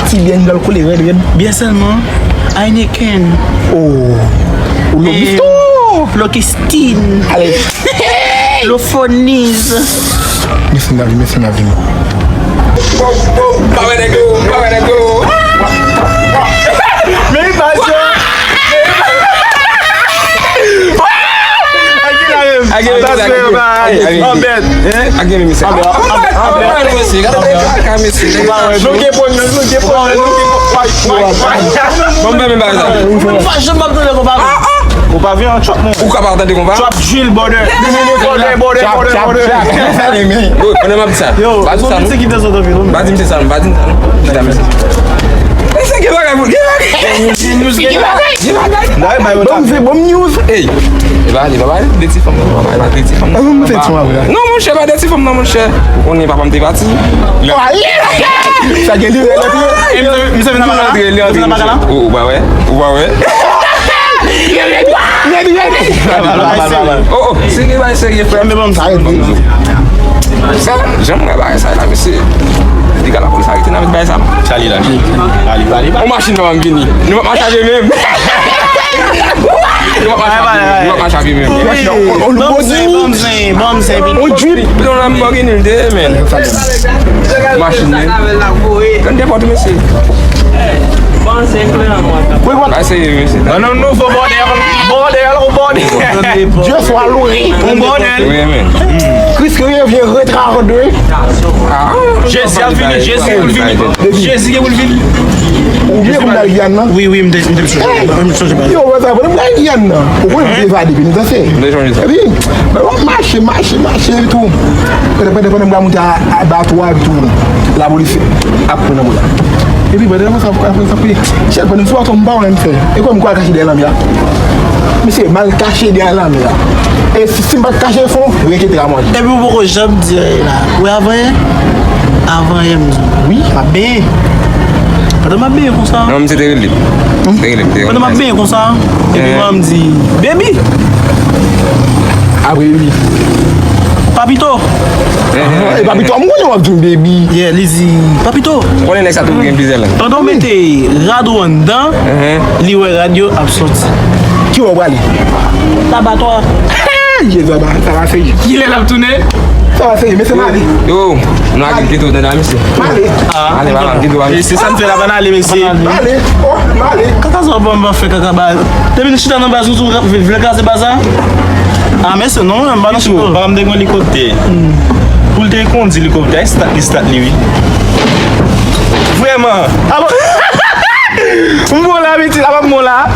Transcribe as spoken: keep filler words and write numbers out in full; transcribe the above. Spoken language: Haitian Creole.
Ti byè m pral koule rèd, rèd. Byè sèlman. Heineken. Oh. Ou lo bif tou. Lokistin. Ale. Lofoniz. Mèsi lavi, mèsi lavi. Pa wè nèg yo, pa wè nèg yo. Men li pa jwe. Agi la menm. Agi la menm. Anbèt. Agi la menm. Bloke pon nan, bloke pon nan, bloke pon. Bon, ben, ben, ben, sa. Ou pa janm ap tande konpa. Ou pa vin an trap, non. Ou ka pa tande konpa. Trap drill, brother. Brother, brother, brother. Yo, pandan m ap di sa. Yo, pa di sa, non. Ki te sot anpil, non. Pa di m se sa, non. Pa di m sa, non. Chita, mesye. Mesye, gen bagay, gen bagay. Gen bagay. Gen bagay. Bon, se bon news. Ey. E pa, e pa, pa de ti fanm, non. Pa de ti fanm, non. Non, monchè, pa de ti fanm, non, monchè. Ou konnen papa m te pati. Sa gen li, li antre. Misye vin nan baka la? Misye vin nan baka la? Ou, ou pa wè? Ou pa wè? Oh, oh, se gen bagay serye, frè. Men bon, sa ret. Sa, jan m wè bagay sa la, mesye. Piga lapolis arete n avèk bagay sa. Sa li la. Sa li, sa li. On machin nan pa m vini. Nou pa mache avè menm. Nou pa mache avè menm. Nou pa mache avè menm. On Lamborghini. On Lamborghini. On Jeep. Yon Lamborghini, l te, men. Machin, men. Gade depòt, mesye. Ba serye, mesye. An nou nouvo bòdèl, bòdèl, bòdèl. Dieu soit loué. On bòdèl. Wi, men. Christ revient retardé. Jezi ap vini, Jezi pou l vini. Jezi gen pou l vini. Ou byen konn al Giyàn nan? Wi, wi, m te, m te chonje. M chonje ba. Yo, wè sa, pandan m al Giyàn nan. Ou konnen m te evade penitansye. M te chonje sa. Epi, w ap mache, mache, mache, epi tou. Pandan, pandan, pandan m pral monte a, a bato a, epi tou. Lapolis ap pran nan mwen la. Epi pandan mwen sa, apre sa, epi, chèf, pandan m sou bato, m pa wè m fè. E kòm m kwa kache dèyè lanmè a. Mesye, m al kache dèyè lanmè a. E si, si m pa t kache fon, renkete a manje. Epi ou poko janm di anyen la. Ou wè avan yè? Avan yè m di w. Wi. M ap benyen. Pandan m ap benyen konsa. Non, misye te rele. Te rele, te rele. Pandan m ap benyen konsa. Epi mwen m di, baby. Apre wi. Papito. E Papito, m konnen w ap di m baby. Yeah, li di, Papito. M konnen nèg sa tou gen plizyè lang. Pandan w mete rad ou anndan, li wè rad yo ap soti. Ki wè w prale? Labatwa. Jezi, sa va, sa va serye. Kilè l ap tounen? Sa va serye, mesye, m ale. Yo, nou ale pito, tande a, mesye. M ale. Ale, papa, pito, papa. E se sa n fè la, pa n ale, mesye. M ale. Oh, m ale. Kaka sa w pa fè kaka ba. Depi nou chita nan baz, nou tou vle kraze baz la. Ah, mesye, non, m pa nan chita. Papa m te gen likoptè. Pou l te kondi likoptè, stat li, stat li, wi. Vrèman. Ah bon? M bon la, pitit, apa m bon la?